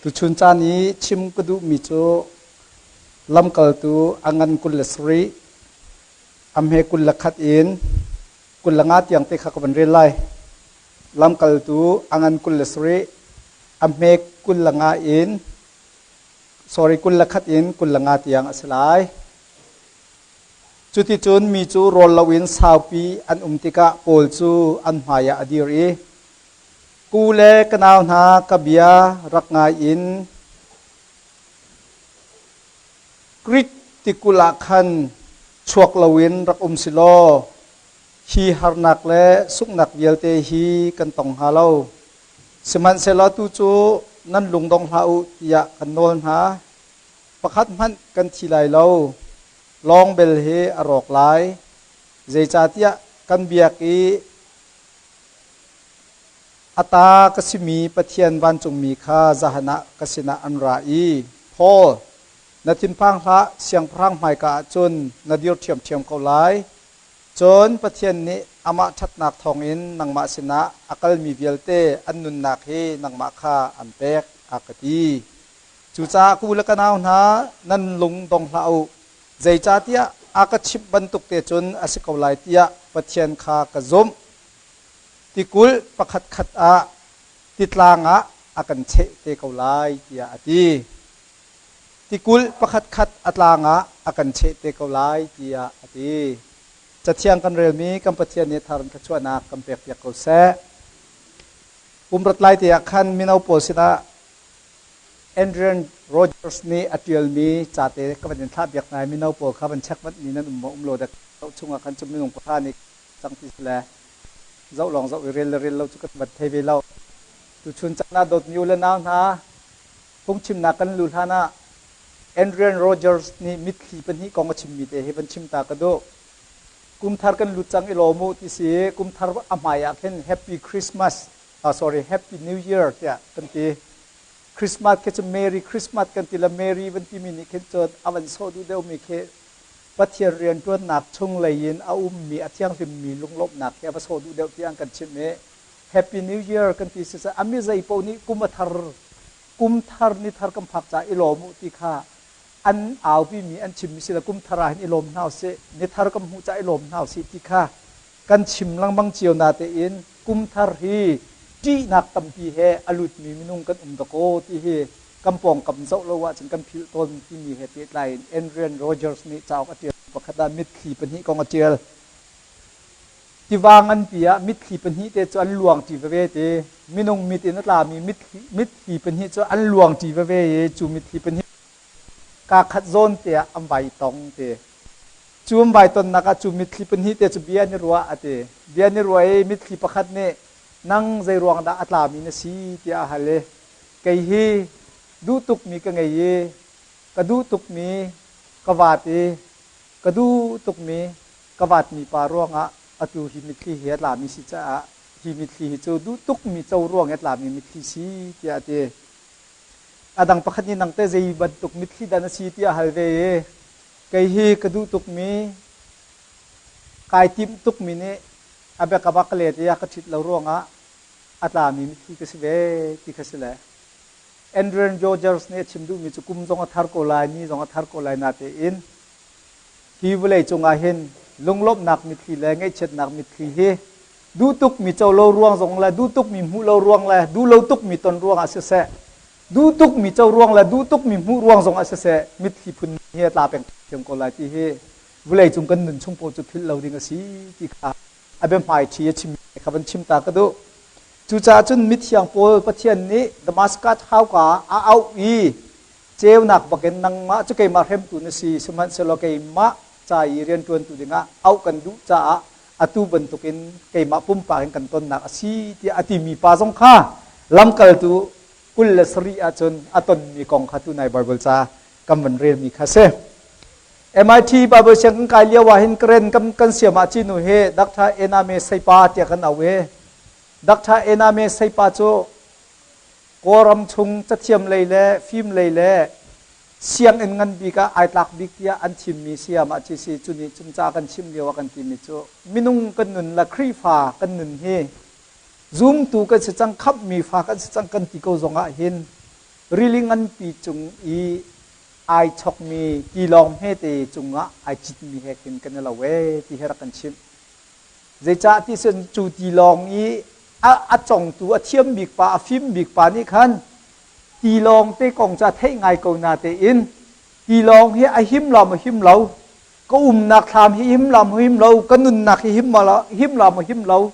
Tuchun caan i chim ka duhmi cu lamkaltu a ngan 27, a hme 21 in 25 tiang te kha ka van rel lai. Lamkaltu a ngan 27, a hme 25 in sorry 21 in 25 tiang a si lai. Cuticun mi cu rawl loin saupi an um tikah Paul cu an hmaiah a dir i, Ku le ka nau hna ka bia rak ngai in Krit tikulh ah khan chuak loin rak um si law hi harnak le sunghnak vialte hi kan tong hnga lo. Sihmanhsehlaw tu cu nan lung dong hlah u tiah kan nawl hna. Pakhat hmanh kan thi lai lo. Lawng bel hi a rawk lai. Zeicahtiah kan biak i a ta ka simi Pathian vancungmi kha zahan ah ka sinah an ra i, Paul, na thinphang hlah, siangpahrang hmaika ah cun na dir ṭhiamṭhiam ko lai. Cun Pathian nih amah ṭhatnak thawngin nangmah sinah a kalmi vialte an nunnak hi nangmah kha an pek, a ka ti. Cucaah ka u le ka nau hna, nan lung dong hlah u. Zeicahtiah a ka chimh bantuk te cun a si ko lai tiah Pathian kha ka zumh. Tikulh pakhatkhat ah titlang ah a kan cheh te ko lai tiah a ti. Tikulh pakhatkhat a tlang ah a kan cheh te ko lai tiah a ti. Cathiang kan relmi kan Pathian nih thar in thluachuahnak kan pekpiak ko seh. Pumrat lai te ah khan mino pawl sinah Adrian Rogers nih a ṭialmi ca te ka van in thlah piak hna i mino pawl kha van check vanmi nan um maw um lo dek chungah khan cu minung pahra nih cang ti si le zoh lawng zoh i rel le rel lo cu kan van thei ve lo. Tuchun caan ah dawtmi u le nau hna, phungchimnak kan luh hlan ah Adrian Rogers nih mitthli pahnih kong a chimmi te hi van chim ta ka duh. Kum thar kan lut cang i lawm u ti si kum thar a hmai ah khin Happy Christmas sorry Happy New Year tiah kan ti. Christmas khi cu Merry Christmas kan ti le Merry van timi nih khin cun a van sawh duh deuhmi khi Pathian rianṭuannak chunglei in a ummi a thianghlimmi lunglawmhnak khi a va sawh duh deuh tiah an kan chimh i Happy New Year kan ti si a mi zei paoh nih kum a thar kum thar ni thar kan phak caah i lawm u ti kha an aupimi an chimmi si le kum thar ah hin i lawm hna usih ni thar kan hmuh caah i lawm hna usih ti kha kan chim lengmang cio natein kum thar hi ṭihnak tampi he a lutmi minung kan um dakaw ti hi kan pawngkam zoh lo ahcun kan philh tawn timi he pehtlai in Adrian Rogers nih cauk a ṭial pakhat ah mitthli pahnih kong a ṭial. Tiva nganpi ah mitthli pahnih te cu an luang ṭi veve ti. Minung mit in a tlami mitthli pahnih cu an luang ṭi veve i cu mitthli pahnih kaa khat zawn te ah an vai tong ti. Cu an vai tonnak ah cu mitthli pahnih te cu bia an i ruah a ti. Bia an i ruah i mitthli pakhat nih nang zei ruang dah a tlami na si tiah a hal i kei hi duh tukmi ka ngei i ka duh tukmi ka vaat i ka duh tukmi ka vaatmi pa ruangah atu hi mitthli hi a tlami si caah hi mitthli hi cu duh tukmi co ruang i a tlami mitthli si tiah a ti. A dang pakhat nih nang teh zei bantuk mitthli dah na si tiah a hal ve i kei hi ka duh tukmi kai timh tukmi nih a biakam ah ka let i a ka ṭhit lo ruangah a tlami mitthli ka si ve ti kha si le Andrew Rogers nih a chim duhmi cu kum zong a thar ko lai ni zong a thar ko lai natein hi vawlei cungah hin lunglawmhnak mitthli le ngaihchiatnak mitthli hi duh tukmi co lo ruang zong le duh tukmi hmuh lo ruang le duh lo tukmi ton ruangah siseh duh tukmi co ruang le duh tukmi hmuh ruang zongah siseh mitthli phun hi a tla peng thiam ko lai ti hi vawlei cung kan nun chung paoh cu philh lo ding a si ti kha a biahmaiṭhi a chim kha van chim ta ka duh. Cucaah cun mithiang Paul Pathian nih Damaskas hauka ah a auh i ceunak bakin nangmah cu keimah hremtu na si, sihmanhsehlaw keimah ca i rianṭuantu dingah auh kan duh caah atu bantukin keimah pumpak in kan tonnak a si tiah a timi pa zong kha lamkaltu 27 ahcun a tonmi kong kha tunai Baibal ca kan van relmi kha a si. MIT Bible sianginn kai lio ah hin Karen kan, kan siam ah cinu hi Dr. Ename Seipa tiah kan auh i Dr. Ename Seipa cu Kawlram chung cathiam lei le fim lei le sianginn ngan bik ah ai tlak bik tiah an thimmi siam ah ci si cu nih cun ca kan chim lio ah kan timi cu minung kan nun le Khrihfa kan nun hi zumtu kan si cang khamhmi fa kan si cang kan ti ko zong ah hin. Rili nganpi cung i ai chokmi tilawng hmete cungah ai citmi he khin kan i lo ee ti hi rak kan chimh. Zeicah ti cun cu tilawng i a congtu a thiam bik pa a fim bik pa nih khan tilawng te kong cu a theih ngai ko na tein tilawng hi a him lo maw him lo ka umnak thlam hi him lo maw him lo ka nunnak hi him him lo maw him lo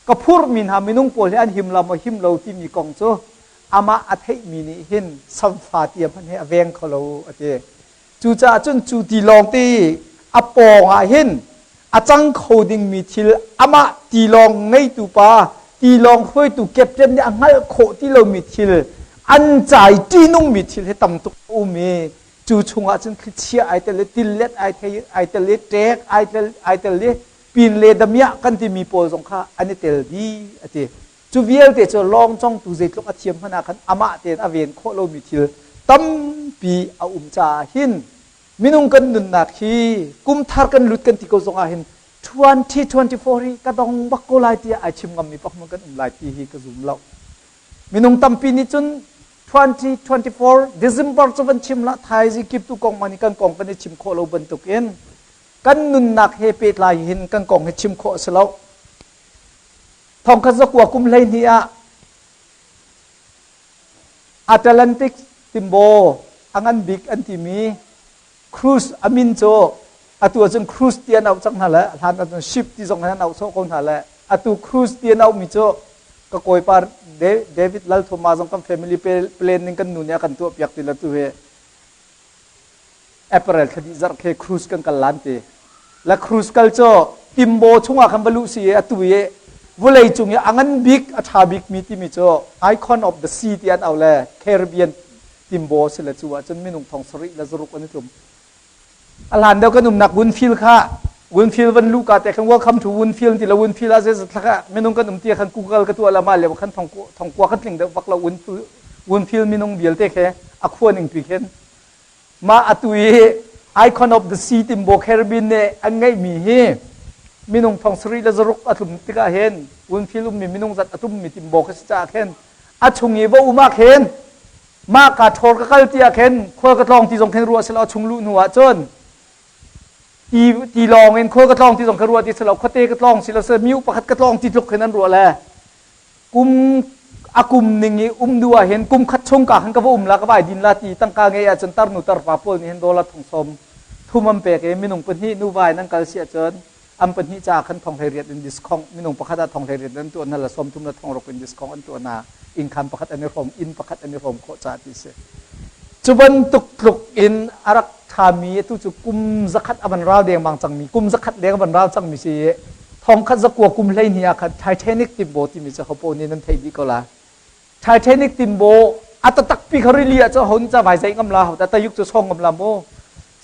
ka phurmi hna minung pawl hi an him lo maw him lo timi kong cu amah a theihmi nih hin samfa tia hmanh hi a veng kho lo a ti. Cucaah cun cu tilawng te i a pawng ah hin a cang kho dingmi thil amah tilawng ngeitu pa tilawng hruaitu captain nih a hngalh khawh ti lomi thil an cai ṭihnungmi thil hi tam tuk a um i cu chungah cun thlichia ai tel i tillet ai thei ai tel i ṭek ai tel ai tel i pin le damiah kan timi pawl zong kha an i tel dih a ti. Cu vialte cu lawng congtu zeitluk a thiam hmanh ah khan amah tein a ven khawh lomi thil tampi a um caah hin minung kan nunnak hi kum thar kan lut kan ti ko zongah hin 2024 hi ka dong bak ko lai tiah ai chim ngammi pakhat kan um lai ti hi ka zum lo. Minung tampi nih cun 2024 December cu van chim la thaizi kiptu kong man kan kong kan i chim khawh lo bantukin kan nunnak he pehtlai hin kan kong hi chim khawh a si lo. Thongkhat zakua kum 12 ah Atlantic timbaw a ngan bik an timi cruise a min cu atu ahcun cruise ti an auh cang hna le hlan ahcun ship ti zong an auh sawh ko hna le atu cruise ti an auhmi cu ka kawipa David Lalthuma zong kan family plan ning kan nu nih a kan tuah piak ti le tu hi April thla dih zarh khi cruise kan kal lan ti. La cruise kal cu timbo chungah khan va luh si i atu i vulei cung i a ngan bik a ṭha bik mi timi cu icon of the sea ti an au le Caribbean timbo si le cu ahcun minung thong sarih le zaruk an i tlum. A hlan deuh kan umnak Winfield kha Winfield van luh ka te khan welcome to Winfield ti lo Winfield ah zeizat thlak minung kan um ti khan Google ka tuah la mah lio khan thong thong kua kan tling deuh bak lo Winfield minung vialte khe a khua ning pi khin Mah atu i Icon of the Sea timbaw Caribbean nih an ngeihmi hi minung thong sarih le zaruk a tlum tikah hin Winfield ummi minung zat a tlummi timbaw kha si caah khin a chung i va um ah khin mah ka ṭhawr ka kal ti ah khin khual ka tlawng ti zong khin ruah si lo a chung luh hnu ah cun ti ti lawng in khual ka tlawng ti zong khin ruah ti si lo khuate ka tlawng si lo se miu pakhat ka tlawng ti tluk khin an ruah le kum a kum ning i um duh ah hin kum khat chung ka khan ka va um la ka vai din la ti tangka ngei ahcun tarnu tarpa pawl nih hin dollar thong sawm thum an pek i minung pahnih nuva in an kal si ahcun an pahnih ca khan thong hlei riat in discount minung pakhat ah thong hlei riat an tuah hna la sawm thum le thong ruk in discount an tuah hna inn-khan pakhat an i hrawm inn pakhat an i hrawm khawh ca ti si cu bantuk tluk in a rak ṭhami atu cu kum zakhat a van ral dengmang cangmi kum zakhat leng a van ral cangmi si i thongkhat zakua kum 12 ah khan Titanic timbaw timi cu hopo nih nan theih dih ko la Titanic timbaw a tatak pi kha rili ah cu hon ca vai zei ngam la ho ta tayuk cu song ngam la mu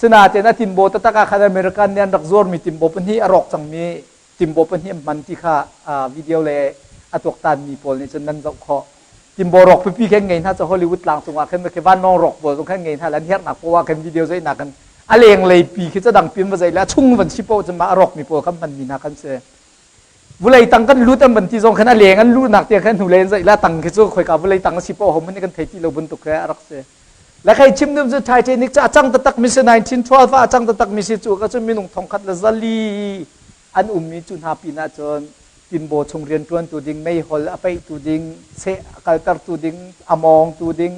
sinain a timbaw tatak ah khan American nih an rak zuarmi timbaw pahnih a rawk cangmi timbaw pahnih an hman ti kha video le a tuaktanmi pawl nih cun nan zoh khawh timbaw rawk pipi khen ngei hna cu Hollywood tlang cungah khen khi vanlawng rawk pawl zong khen ngei hna le an hernak poah khen video zeihnak khan a lenglei pi khi cu dang pin va zei le a chung van si poh cun mah a rawkmi pawl khan hmanmi hna kan si vulei tang kan lut an van ti zong khan a leng an luhnak tiang khan hnulei an zeih la tang khi cu khoika vulei tang a si poh hom kan thei ti lo bantuk he a rak si le khei chim dum cu Titanic cu a cang taktak mi si 1912 ah a cang taktak mi si cu ka cu minung thongkhat le zali an ummi cu hna pin ah cun tinbaw chung rianṭuantu ding meihol a peihtu ding seh a kaltertu ding a mawngtu ding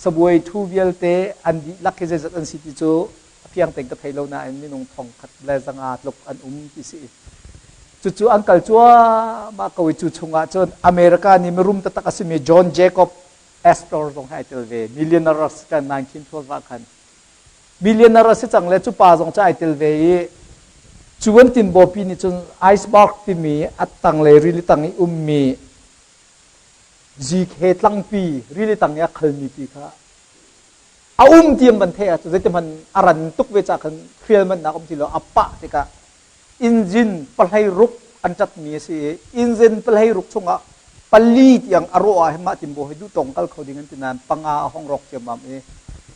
sabuai thu vialte an dihlak hi zeizat an si ti cu a fiang tein ka thei lo nain minung thongkhat le zanga tluk an um ti si cucu an kal cuahmah ko i cu chungah cun America nih mirum taktak a simi John Jacob Astor zong hi ai tel ve millionaire kan 1912 ah khan Millionaire a si cang le cu pa zong cu ai tel ve i cu an tinbawpi nih cun iceberg timi a tanglei rili tang i ummi GK tlangpi rili tang i a khalmi pi kha a um ti an van theih ahcun zeiti hmanh a ran tuk ve ca khan hrial manhnak um ti lo a pah tikah engine pahlei ruk an ṭatmi a si i engine pahlei ruk chungah pali tiang a rawh ah hin mah timbaw hi duhtawng kal kho ding an ti nain panga a hong rawk ciammam i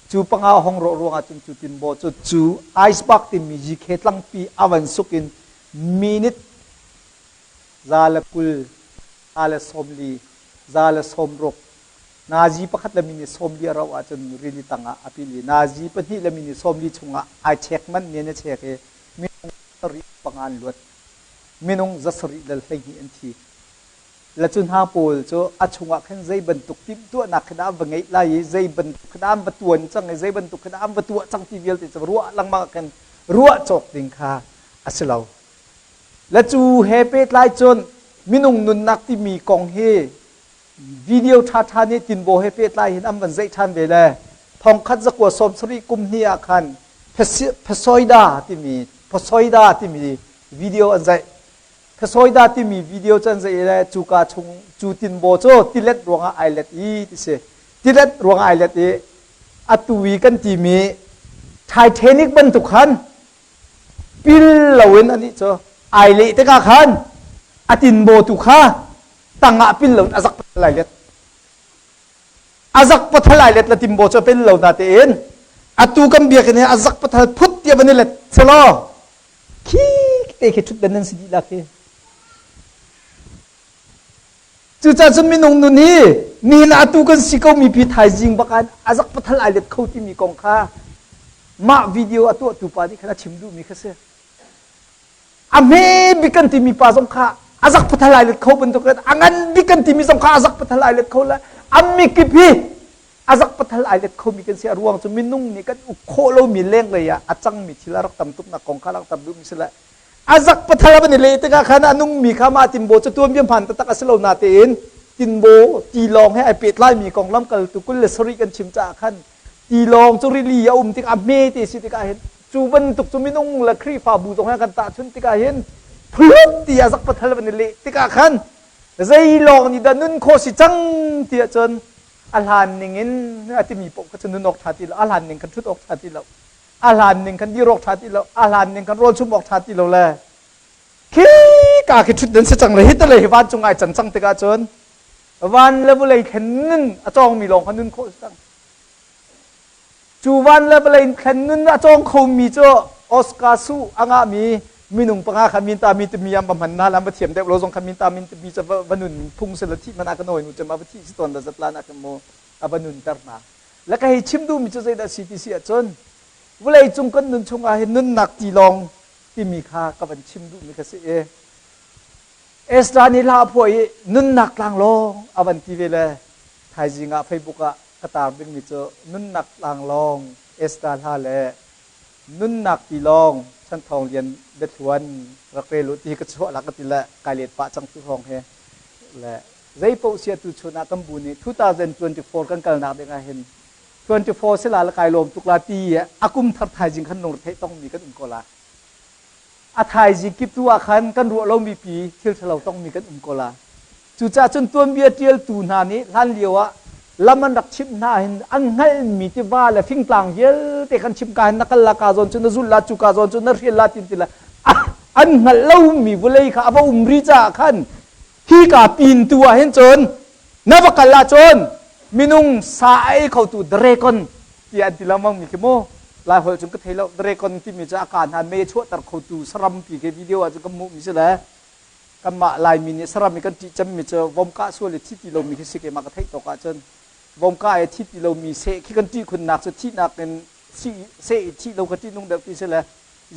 cu panga a hong rawh ruangah cun cu timbaw cu cu iceberg timi GK tlangpi a van suk in minute 120, 140, 160. Nazi pakhat le minute 40 a rauh ahcun rili tangah a pil i nazi pahnih le minute 40 chungah ai chek manh mi an i chek i minung sarih panga an luat. Minung zasarih le 12 an thi. Le cu hna pawl cu a chungah khin zei bantuk timhtuahnak khi dah an va ngeih lai i zei bantuk khi dah an va tuan cang i zei bantuk khi dah an va tuah cang ti vialte cu ruah lengmang ah khin ruah cawk ding kha a si lo. Le cu he pehtlai cun minung nunnak timi kong hi video ṭhaṭha nih tinbaw he pehtlai hin an van zeih ṭhan ve le thongkhat zakua 70 kum hnih ah khan Phasoida timi Phasoida timi video an zeih. Phasoida timi video cu an zeih le cuka chung cu tinbaw cu tilet ruangah ai let i ti si. Tilet ruangah ai let i atu i kan timi Titanic bantuk khan pil loin anih cu ai leh tikah khan a tinbaw tu kha tangah pil loin a zak lai let a zak pathal ai let la timbaw cu pil lo na tein atu kan biakinn hi a zak pathal phut tiah van i let selaw khi te khi ṭhut dan nan si dih la khi Cucaah cun minung nun hi nihin ah atu kan si ko mi pi thaizing bak ah a zak pathal ai let kho timi kong kha mah video a tuahtu pa nih khan a chim duhmi kha si. A hme bik kan timi pa zong kha a zak pathal ai let kho bantuk in a ngan bik kan timi zong kha a zak pathal ai let kho le a mikip hi a zak pathal ai let khomi kan si. A ruang cu minung nih kan uk khawh lomi lenglei ah a cangmi thil a rak tam tuknak kong kha langhter duhmi si le A zak pathal a van i leh tikah khan a nungmi kha mah tinbaw cu tuanbia hmaan taktak a si lo natein tinbaw tilawng he ai pehtlaimi kong lamkaltu 27 kan chim caah khan tilawng cu rili a um tikah a hme te si tikah hin cu bantuk cu minung le Khrihfabu zong he kan tahchunh tikah hin phlut ti a zak pathal van i leh tikah khan zei lawng nih dah nun khawh si cang tiah cun a hlan ning in a timi paoh kha cu nun awk ṭha ti lo a hlan ning khan ṭhut awk ṭha ti lo a hlan ning kan dir awk ṭha ti lo a hlan ning kan rawl chum awk ṭha ti lo le khi ka khi ṭhut den si cang le hi te le hi vancung ai can cang tikah cun van le vawlei thlen nun a cawngmi lawng kha nun khawh si cang cu van le vawlei thlen nun a cawng khomi cu Oscar su a ngahmi minung panga kha min ta mi timi an va hman na lam va thiam deuh lo zong kha min ta min timi cu va nun phung se la thi man a ka nawi nu cem a va thi si ton da zatlan a ka mu a va nun ter hna Le ka hei chim duhmi cu zeidah si ti si ahcun vawlei cung kan nun chungah hin nunnak tilawng timi kha ka van chim duhmi kha si i Ezra nih hla a phuah i nunnak tlanglawng a van ti ve le thaizing ah Facebook ah ka tar dingmi cu nunnak tlanglawng Ezra hla le nunnak tilawng Chanthawng Lian biathluan rak rel u ti hi ka chuah la ka ti le kai let pah cang tu hrawng hi le Zeipaoh sia tuchun ah kan bu nih 2024 kan kalnak ding ah hin 24 sila la kai lawm tuk la ti a kum thar thaizing khan lungretheih tongmi kan um ko la. A thaizing kip tu ah khan kan ruah lomi pi thil ṭhalo tongmi kan um ko la. Cucaah cun tuanbia ṭialtu hna nih hlan lio ah lam an rak chimh hna hin an hngalhmi tiva le fingtlang vialte kan chim ka hin na kal la ka zawn cu na zulh la cu ka zawn cu na hrial la tin ti la an hngalh lomi vawlei kha a va um ri caah khan Hika pin tu ah hin cun na va kal ahcun minung sa a ei khotu dragon tiah an ti lengmang mi khi mu lai holh cun ka thei lo dragon timi cu a ka hna me chuahter khotu saram pi khi video ah cun kan hmuh mi si le kanmah laimi nih saram i kan ṭih cemmi cu vom kah sual i thi ti lomi khi si keimah ka theih tawk ahcun vom kah i thi ti lomi seh khi kan ṭih khunnak cu thihnak in seh i thih lo kha ṭihnung deuh ti si le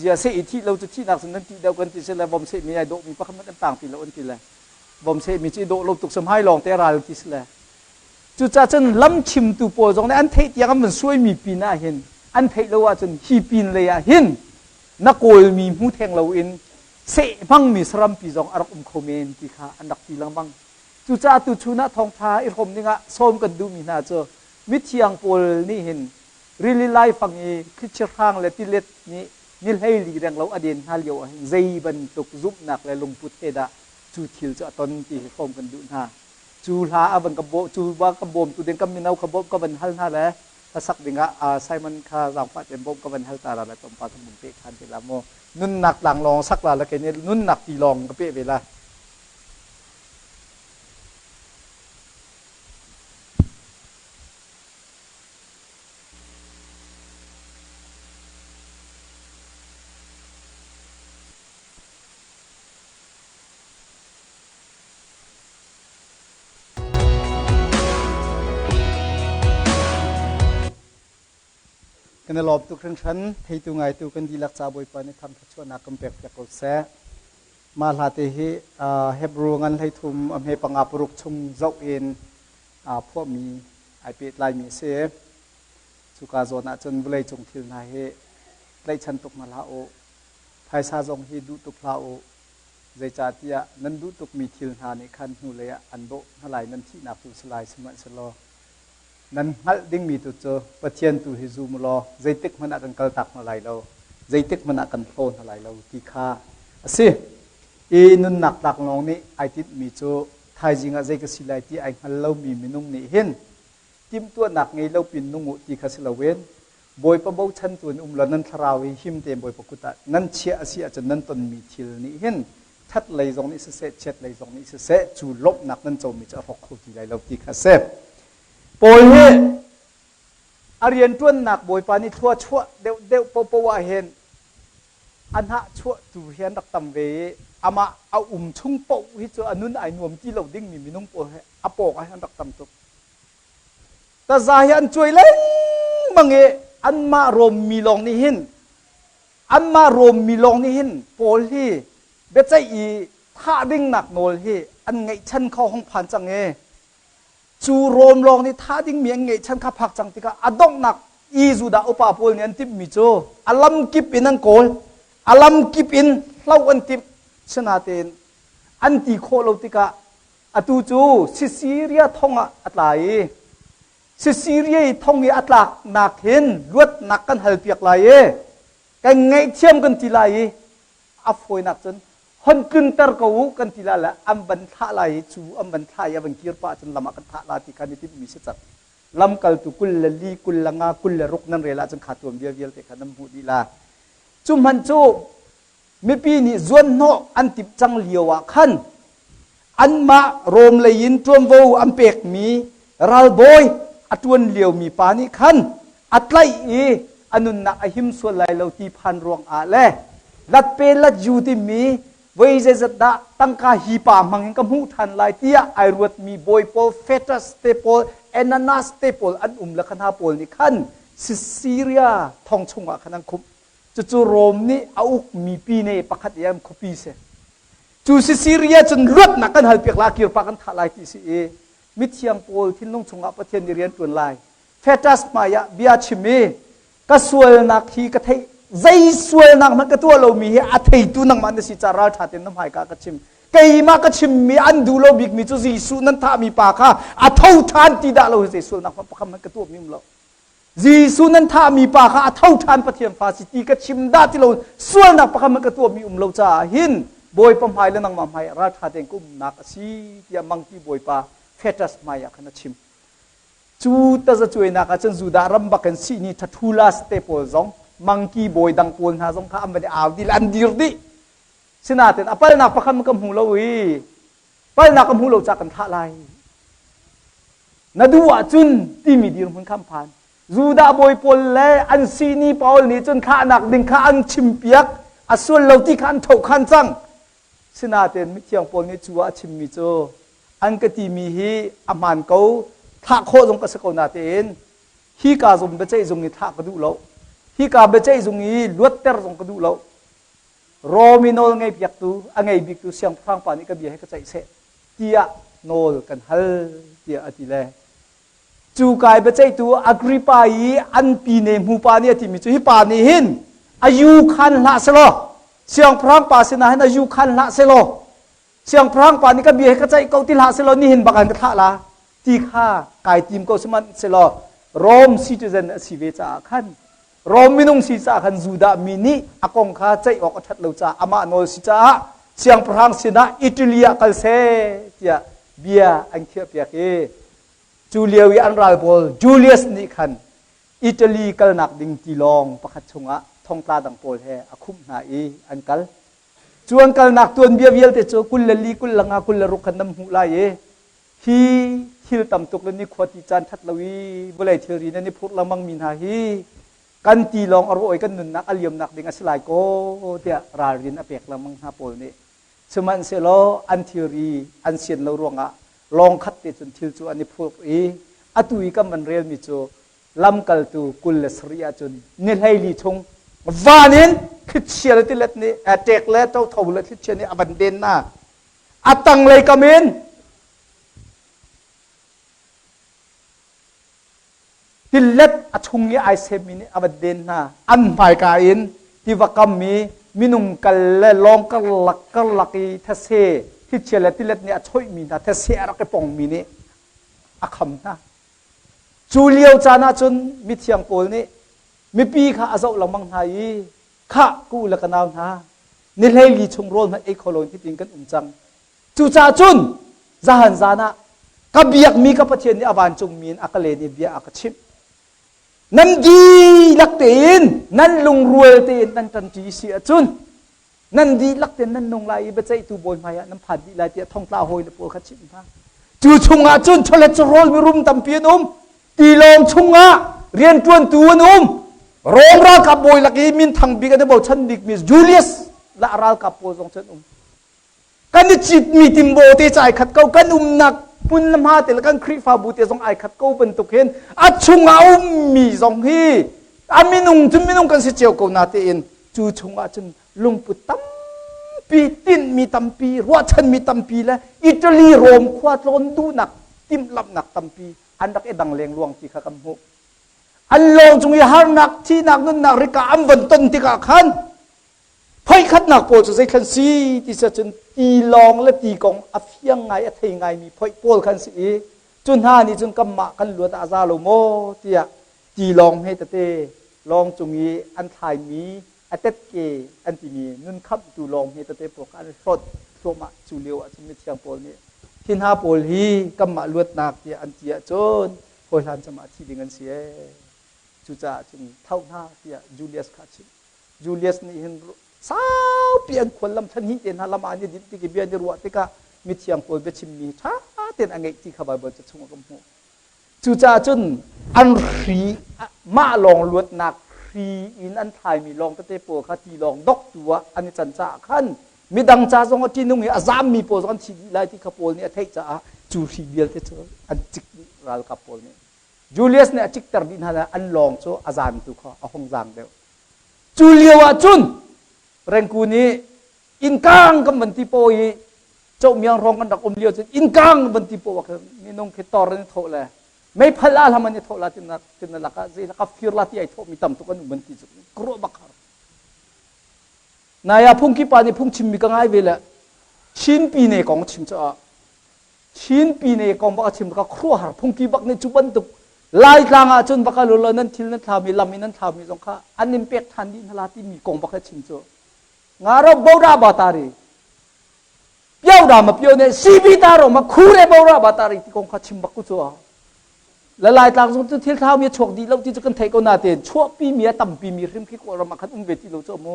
zia seh i thih lo cu thihnak cun nan ṭih deuh kan ti si le vom sehmi ai dawhmi pakhat hmanh kan tang ti lo an ti le vom sehmi cu i dawh lo tuk sam hai lawng te ral ti si le cucaah cun lam chimtu pawl zong nih an theih tiang an van suaimi pin ah hin an theih lo ahcun hi pin lei ah hin na kawlmi hmu theng loin seh hmangmi sarampi zong a rak um kho men ti kha an rak ti lengmang cucaah tuchun ah thawngṭha i hrawm dingah sawm kan duhmi hna cu mithiang pawl nih hin Rili laifang i thlichia hrang le tilet nih ni 14 renglo a den hna lio ahhin zei bantuk zumhnak le lungput he dah cu thil cu a ton ti hi hrawm kan duh hna. Cu hla a van ka bawm, cu va ka bawmtu ding kan mino kha bawmh ka van hal hna le hlasak dingah uh, Simon kha zaangfah tein bawmh ka van hal ta la le tlawmpal kan vun peh ṭhan te la mu. Nunnak tlanglawng sak la le kei nih nunnak tilawng ka peh ve la. Kan i lawm tuk hringhran. Theitu ngaitu kan dihlak ca Bawipa nih tham thluachuahnak kan pek piak ko seh. Mah hla te hi Hebrew ngan 13 a hme 5 6 chung zoh in phuahmi ai pehtlaimi a si. Cuka zawn ah cun vawlei cung thil hna hi tlaihchan tuk hna hlah u. Phaisa zong hi duh tuk hlah u. Zeicahtiah nan duh tukmi thil hna nih khan hnulei ah an dawh hna lai nan thihnak tu si lai sihmanhsehlaw nan hngalh dingmi tu cu Pathian tu hi zum u law zeitik hmanh ah kan kaltak hna lai lo, zeitik hmanh ah kan hlaw hna lai lo ti kha a si. I nunnak tlaklawng nih ai tinhmi cu thaizing ah zei ka si lai ti ai hngal lomi minung nih hin timhtuahnak ngei lo pin nung u ti kha si loin Bawipa bochantu in um law nan thlarau hi him tein Bawipa kut ah nan chiah a si ahcun nan tonmi thil nih hin that lei zong nih siseh chiat lei zong nih siseh cu lawmhnak nan comi cu a hrawk kho ti lai lo ti kha a si. Paul hi a rianṭuannak Bawipa nih thlua chuah deuhdeuh paohpaoh ah hin a hnah chuahtu hi an rak tam ve i amah a um chung paoh hi cu a nun ai nuam ti lo dingmi minung pawl hi a pawng ah hin an rak tam tuk. Taza hi an cuai lengmang i anmah Rom mi lawng nih hin anmah Rom mi lawng nih hin Paul hi biaceih i thah dingnak nawl hi an ngeihchan kho hong phan cang i cu Rom lawng nih thah dingmi an ngeihchan kha phak cang tikah a donghnak i Judah upa pawl nih an timhmi cu a lamkip in an kawl a lamkip in hloh an timh sinatein an ti khawh lo tikah Atu cu Sisiria thong ah a tla i Sisiria i thong i a tlaknak hin luatnak kan halpiak lai i kan ngaihthiam kan ti lai i a fawinak cun hon tlunter ko u kan ti lai le an van thlah lai i cu an van thlah i a van kir pah cun lam ah kan thah la ti kha ni timhmi si cang. Lamkaltu 24, 25, 26 nan rel ahcun kha tuan bia vialte kha nan hmuh dih la. Cu hmanh cu mipi nih zuanhnawh an timh cang lio ah khan anmah Rom lei in ṭuanvo an pekmi ralbawi a ṭuan liomi pa nih khan a tlaih i a nunnak a him sual lai lo ti phan ruangah le latpe latju timi voi zeizat dah tangka hi pa hmang in ka hmuh ṭhan lai tiah ai ruatmi bawi pawl Fetus te pawl Ananas te pawl an um le kha hna pawl nih khan Siria thong chungah khan an khumh. Cucu Rom nih a ukmi pine pakhat i an khuapi si. Cu Sisiria cun luatnak kan halpiak la kirpa kan thah lai ti si i mithiang Paul thinlung chungah Pathian nih rian ṭuan lai. Fetus hmai ah bia chim i ka sualnak hi ka theih zei sualnak hmanh ka tuah lomi hi a theitu nangmah na si ca ralṭha tein na hmaika ka chim. Keimah ka chimmi an duh lo bikmi cu Jesuh nan thahmi pa kha a tho ṭhan ti dah lo hi zei sualnak hmanh pakhat hmanh ka tuahmi um lo. Jesuh nan thahmi pa kha a tho ṭhan Pathian fa si ti ka chim dah ti lo sualnak pakhat hmanh ka tuahmi um lo caah hin Bawipa hmai le nangmah hmai ah ralṭha tein ka umnak a si tiah mangki Bawipa Fetus hmai ah khan a chim. Cu tazacuainak ah cun Judah ram bak in sihni Tertullus te pawl zong mangki bawi dang pawl hna zong kha an van i au dih le an dir dih. Sinain a palnak pakhat hmanh ka hmu lo i palnak ka hmu lo ca kan thlah lai. Na duh ahcun timi dirhmun kha an phan. Judah bawi pawl le an sihni Paul nih cun thlahnak ding kha an chimpiak, a sual lo ti kha an thohkhan cang. Sinain mithiang Paul nih cu ah a chimmi cu an ka timi hi a hmaan ko, thlah khawh zong ka si ko natein hi ka zung biaceih zung i thlah ka duh lo. Hi ka biaceih zung i luatter zong ka duh lo. Rom i nawl ngeipiaktu, a ngei biktu siangpahrang pa nih ka bia hi ka ceih seh tiah nawl kan hal tiah a ti le cu kai biaceihtu Agrippa i an pine hmu pa nih a timi cu hi pa nih hin a yu khan hlah selaw siangpahrang pa sinah hin a yu khan hlah selaw siangpahrang pa nih ka bia hi ka ceih ko ti hlah selaw nihin bak an ka thlah la ti kha kai tim ko sihmanhsehlaw Rome citizen a si ve caah khan Rom minung si caah khan Judah mi nih a kong kha ceih awk a ṭhat lo caah amah nawl si caah siangpahrang sinah Italy ah kal seh tiah bia an khiahpiak i cu lio i an ralbawl Julius nih khan Italy kalnak ding tilawng pakhat chungah thongtla dang pawl he a khumh hna i an kal. Cu an kalnak tuanbia vialte cu 24, 25, 26 khan nan hmuh lai i hi thil tam tuk le nikhua ti caan ṭhat lo i vawlei thilri nan i phurh lengmang mi hna hi kan ti lawng a rawh i kan nunnak a liamnak ding a si lai kaw tiah ralrin a pek lengmang hna pawl nih sihmanhsehlaw an thilri an sian lo ruangah lawng khat te cun thil cu an i phurh i atu i kan van relmi cu. Lamkaltu 27 ahcun ni 14 chung van in thlichia le tilet nih ṭek le ṭotho le thlichia nih a van den hna. A tanglei kam in tilet a chung i ai semmi nih a van den hna. An hmaika in tiva kam i minung kal le lawng karlak karlak i these thlichia le tilet nih a choihmi hna these a rak i pongmi nih a kham hna. Cu lio caan ah cun mithiang Paul nih mipi kha a zoh lengmang hna i khah ka u le ka nau hna ni 14 chung rawl hmanh ei kho loin hitin kan um cang. Cucaah cun zahan zan ah ka biakmi ka Pathian nih a vancungmi in a ka len i bia a ka chimh. Nan dihlak tein nan lungrual tein nan ṭanṭi si ahcun nan dihlak tein nan nung lai i biaceihtu bawi hmaiah nan phan dih lai tiah thongtla hawile pawl kha chimh hna. Cu chungah cun chawlet chawhrawl mirum tampi an um. Tilawng chungah rianṭuantu an um. Rom ralkap bawi lak i minthang bik an i bochan bikmi Julius le a ralkap pawl zong cu an um. Kan i citmi timbaw te cu ai khat ko. Kan umnak hmun le hma te le kan Khrihfabu te zong ai khat ko bantuk hin a chungah a ummi zong hi a minung cu minung kan si cio ko na tein cu chungah cun lungput tampi, tinhmi tampi, ruahchanmi tampi le Italy Rom khua tlawn duhnak timhlamhnak tampi an rak i dang lengluang ti kha kan hmuh. An lawng cung i harnak, thihnak, nunnak rika an von ton tikah khan phoikhatnak pawl cu zeithlan si ti cun tilawng le ti kong a fiang ngai a thei ngaimi phoih pawl khan si i cu hna nih cun kanmah kan luat ah a za lo maw tiah tilawng hme tete lawng cung i an thlaimi a tetke an timi nun khamhtu lawng hme tete pawl kha an hlawt thluahmah. Cu lio ah cun mithiang pawl nih hi hna pawl hi kanmah luatnak tiah an ti ahcun hawi hlan cem ah thi ding an si ee, cucaah cun tho hna tiah Julius kha a chimh. Julius nih hin saupi an khual lam thlan hnih te hna lam ah an i dinh tik i bia an i ruah tikah mithiang pawl biachimmi ṭha tein a ngeih ti kha Baibal ca chungah kan hmuh. Cucaah cun an hri mah lawng luatnak hri in an thlaimi lawng tete pawl kha tilawng doktu ah an i can caah khan midang ca zong a ṭihnung i a zammi pawl zong an thi dih lai ti kha Paul nih a theih caah cu hri vialte cu an cik dih ralkap pawl nih. Julius nih a cikter dih hna an lawng cu a zan tu kha a hung zaang deuh. Cu lio ah cun Rengku nih innkang kan van ti paw i Cohmiang hrawng kan rak um lio cun innkang van ti paw ah khan minung khi tor in thawh le meipal ah hlam an i thawh la tinak tina lakah zei laka fir la ti ai thawh mi tam tuk an um an ti cu ka ruah bak har. Naya phungki pa nih phung chimmi ka ngai ve le Chin pine kong chim caah Chin pine kong bak a chim ka khuaruahhar phungki bak nih cu bantuk Laitlang ah cun baka lo nan thil nan thlaumi lam in nan thlaumi zong kha an in pek ṭhan dih hna la timi kong bak a chim cu ngaro bora ba tari pio da ma pio ne sibi ta ro ma khure bora ba tari ti kong kha chim bak ku cu la Laitlang zong cu thil thlaumi a chuak dih lo ti cu kan theih ko na tein chuahpi mi a tampi mi hrim khi Kawlram ah khan um ve ti lo cu mu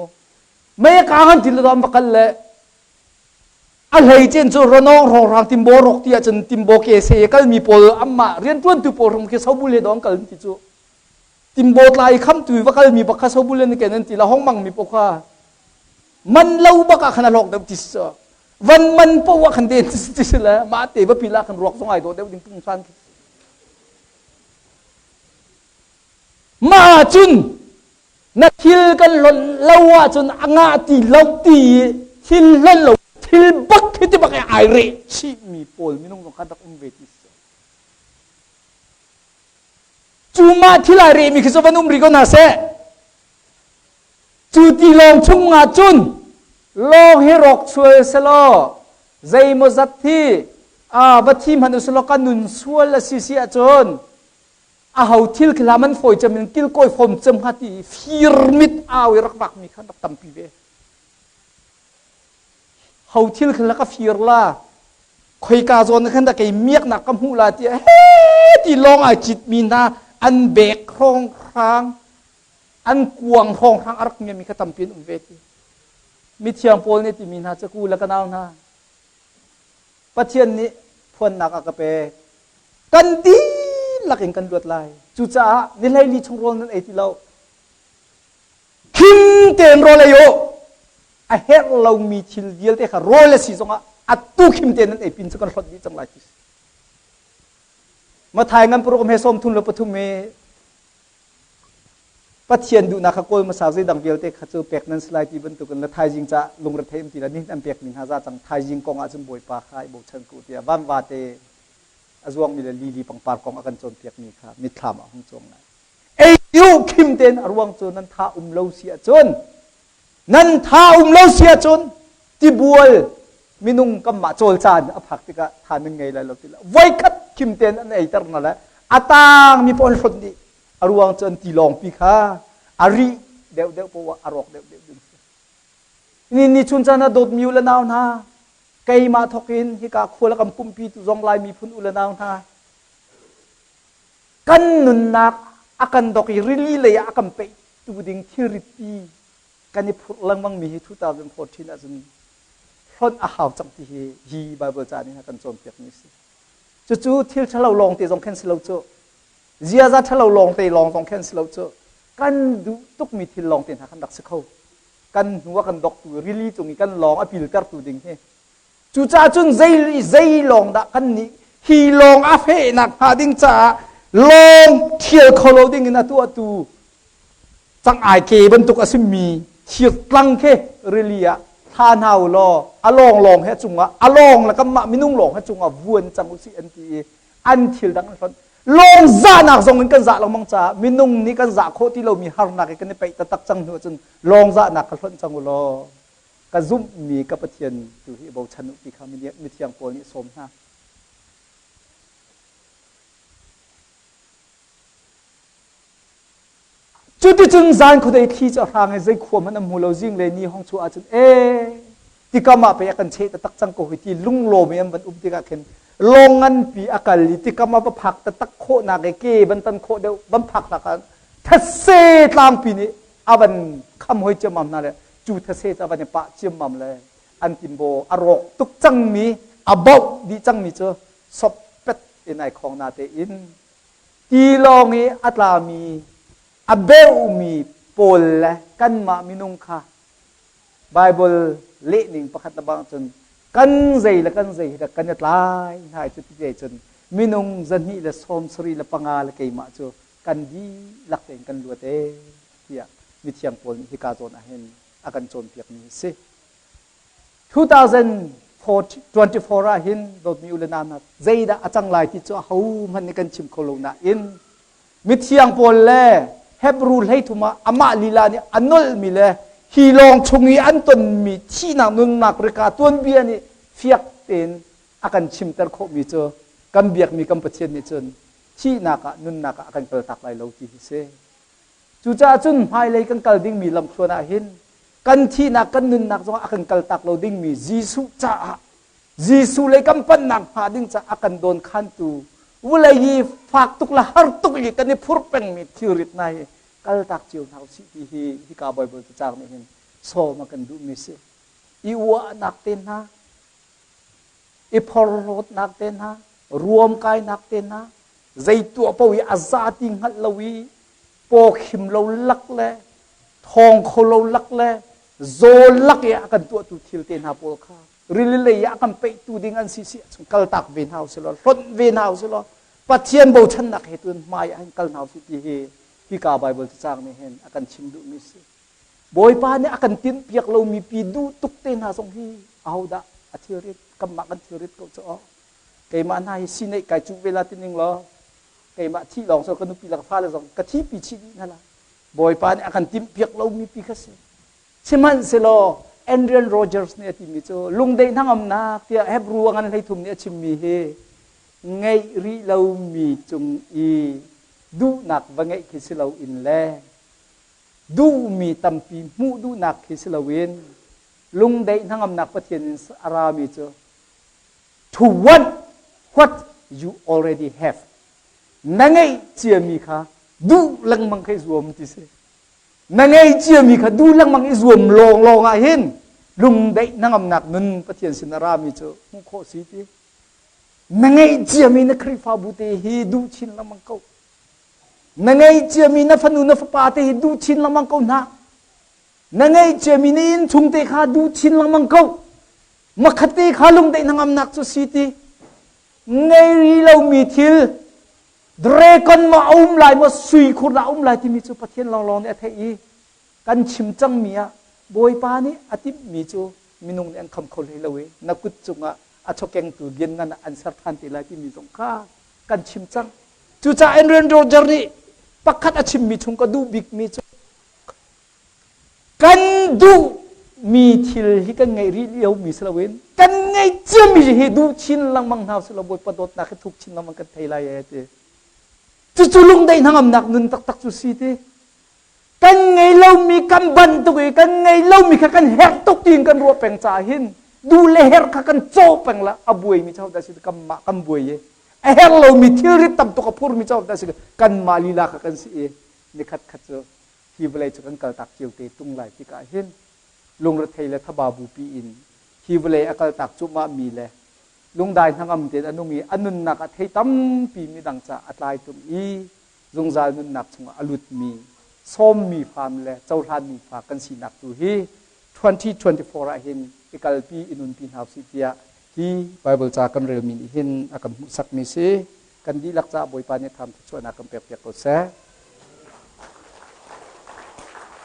mei a kaang an ti lo am va kal le A hleicin cu ranawng hrawnghrang timbaw rawk ti ahcun timbaw ke se i kalmi pawl amah rianṭuantu pawl hrom khi sobul he dawh an kal ti cu. Timbaw tla i khamtu i va kalmi bak kha sobul in ken an ti la hong mangmi paoh kha man lo bak ah khan a hlawk deuh ti si. Van man paoh ah khan den ti si le mah te va pil ah khan ruak zong ai dawh deuh ding pungsan khi. Mah ahcun na thil kan hlonh lo ahcun a ngah ti lo ti i thil hlonh lo thil bak hi ti bak i ai reh chihmi pawl minung zong kha rak um ve ti si. Cu mah thil ai rehmi khi cu van um rih ko hna seh. Cu ti lawng chung ah cun lawng hi rawk sual selaw zeimawzat hi va thi hmanh usulaw ka nun sual a si si ahcun aho thil khi hla man fawi cem in kilkawi fom cem hnga ti fir mit au i rak vakmi kha rak tampi ve. Ho thil khan la ka fir la khoika zawn khan da kei miaknak ka hmuh la ti he ti lawng ai cit mi hna an bek hrawng hrang an kuang hrawng hrang a rak mi kha tampi an um ve ti. Mithiang Paul nih timi hna cu ku le ka nau hna Pathian nih phuannak a ka pek. Kan dihlak in kan luat lai. Cucaah ni 14 chung rawl nan ei ti lo. Khim tein rawl ei u. A herh lomi thil vialte kha rawl a si zongah atu khim tein nan ei pin cu kan hlawt dih cang lai ti. Mathai ngan paruk he 33 i. Pathian duhnak kha kawl hmasa zeidang vialte kha cu pek nan si lai ti bantukin le thaizing ca lungrethei um ti la nihin an pekmi hna za cang thaizing kong ah cun Bawipa kha i bochan ko tiah vanvate a zuangmi le lili pangpar kong a kan cawnpiakmi kha mitthlam ah hung cuang lai. Ei u khim tein a ruang cu nan tha um lo si ahcun nan tha um lo si ahcun tibual minung kanmah cawl caan a phak tikah tha nan ngei lai lo ti lo voikhat khim tein an eiter na le a tang mi pawl hlonh dih a ruang cu an tilawngpi kha a rih deuhdeuh poah a rawk deuhdeuh ding si. Ni ni chun caan ah dawtmi u le nau hna keimah thawk in hika khual a kan pumhpi tu zong Lai miphun u le nau hna kan nunnak a kan dok i rili lei ah a kan peihtu ding thilritpi kan i phurh lengmang mi hi 2014 ahcun hlonh a hau cang ti hi hi Bible ca nih a kan cawnpiak mi a si. Cucu thil ṭhalo lawng te zong khan si lo cu ziaza ṭhalo lawng te lawng zong khan si lo cu kan duh tukmi thil lawng te hna kan rak si kho. Kan hnu a kan doktu rili cung i kan lawng a piltertu ding hi Cucaah cun zei zei lawng dah kan nih hi lawng a fehnak hnga ding caah lawng thial kho lo ding in a tuahtu cang-ai ke bantuk a simi thirtlang khi rili ah thla hna u law a lawng lawng he cungah a lawng le kanmah minung lawng he cungah vuan cang u sih an ti i an thil dang an hlonh lawng zahnak zong in kan zah lengmang caah minung nih kan zah khawh ti lomi harnak i kan i peih taktak cang hnu ahcun lawng zahnak kha hlonh cang u law ka zumhmi ka Pathian tu hi bochan u ti kha mithiang Paul nih a sawm hna. Cuticun zan khuadei thli cu a hrang i zei khua hmanh an hmu lo zing le ni hong chuah ahcun e tikam ah pei a kan cheh taktak cang ko hi ti lunglawm i an van um tikah khin lawng nganpi a kal i tikam ah va phak taktak khawhnak i ke van tan khawh deuh van phak hna khan thetse tlangpi nih a van kham hoi ciammam hna le cu thetse cu a van i pah ciammam le an timbaw a rawk tuk cangmi a bauh dih cangmi cu sop pet in ai khong na tein tilawng i a tlami a beumi pawl le kanmah minung kha Bible lehning pakhat le bang cun kan zei le kan zei hi kan i tlai hna i cu ti cun minung 275 le keimah cu kan dihlak tein kan luat ee tiah mithiang pawl nih hika zawn ah hin a kan cawnpiakmi a si. 2024 ah hin dawtmi u le nau hna zeidah a cang lai ti cu ahohmanh nih kan chim kho lo nain mithiang pawl le Hebrew 13 ah amah lila nih a nolhmi le hi lawng chung i an tonmi thihnak nunnak rika tuanbia nih fiak tein a kan chimter khawhmi cu kan biakmi kan Pathian nih cun thihnak ah nunnak ah a kan kaltak lai lo ti hi si. Cucaah cun hmailei kan kal dingmi lamthluan ah hin kan thihnak kan nunnak zongah a kan kaltak lo dingmi Jesuh caah Jesuh lei kan panhnak hnga ding caah a kan dawn khantu vulei hi fak tuk le har tuk i kan i phur pengmi thilrit hna hi kaltak cio hna usih ti hi hika Baibal cacang nih hin sawm a kan duhmi si. I uahnak te hna, i phorhlawtnak te hna, ruamkainak te hna, zei tuah paoh i a za ti hngalh lo i pawkhim lo lak le thawng kho lo lak le zaw lak i a kan tuahtu thil te hna pawl kha rili lei ah a kan peihtu ding an si si chung kaltak ve hna usih law hlonh ve hna usih law Pathian bochannak he tun hmai ah hin kal hna usih ti hi hika Bible cacang nih hin a kan chim duhmi si. Bawipa nih a kan tinhpiak lomi pi duh tuk te hna zong hi ahodah a thilrit kanmah kan thilrit ko cu aw keimah hna hi si neih kai cuh ve la ti ning law keimah thih lawng so ka nupi le ka fale zong ka thihpi chih dih hna la Bawipa nih a kan timhpiak lomi pi kha si sihmanhsehlaw Adrian Rogers nih a timi cu lungdeih hnangamnak tiah Hebrew a ngan 13 nih a chimmi hi ngeih rih lomi cung i duhnak va ngeih khi si loin le duhmi tampi hmuh duhnak khi si loin lungdeih hnangamnak Pathian in a rami cu to want what you already have na ngeih ciami kha duh lengmang kha i zuam ti si na ngeih ciami kha duh lengmang i zuam lawng lawng ah hin lungdeih hnangamnak nun Pathian sin a rami cu hmuh khawh si ti na ngeih ciami na Khrihfabu te hi duh chin lengmang ko na ngeih ciami na fanu na fapa te hi duh chin lengmang ko hna na ngeih ciami na innchung te kha duh chin lengmang ko makhat te kha lungdaih hnangamnak cu si ti ngei rih lomi thil. Dragon maw a um lai maw sui khur dah a um lai timi cu Pathian lawnglawng nih a theih i kan chim cangmi ah Bawipa nih a timhmi cu minung nih an kham kho hlei lo i na kut cungah a chawkengtu lianngan ah an ser ṭhan te lai timi zong kha kan chim cang. Cucaah Aaron Rodgers nih pakhat a chimmi chung ka duh bikmi cu kan duhmi thil hi kan ngeih rih liomi si loin kan ngeih ciami hi duh chin lengmang hna usih law Bawipa dawtnak hi thuk chin lengmang kan thei lai ee ti. Cucu lungdaih hnangamnak nun taktak cu si ti. Kan ngei lomi kan bantuk i kan ngei lomi kha kan herh tuk tiin kan ruah peng caah hin duh le herh kha kan cawh peng la a buaimi cu hodah si kanmah kan buai i a herh lomi thilrit tam tuk a phurmi cu hodah si kanmah lila kha kan si i nikhat khat cu hi vawlei cu kan kaltak cio te tung lai tikah hin lungrethei le thaba bupi in hi vawlei a kaltak cuahmah mi le lungdai hnangam tein a nung i a nunnak a thei tampi midang caah a tlai tung i zungzal nunnak chungah a lutmi sawmmi fam le cohlanmi fa kan sinak tu hi 2024 ah hin i kalpi i nunpi hna usih tiah hi Bible ca kan relmi nih hin a kan hmuhsakmi si. Kan dihlak caah Bawipa nih tham thluachuahnak kan pekpiak ko seh.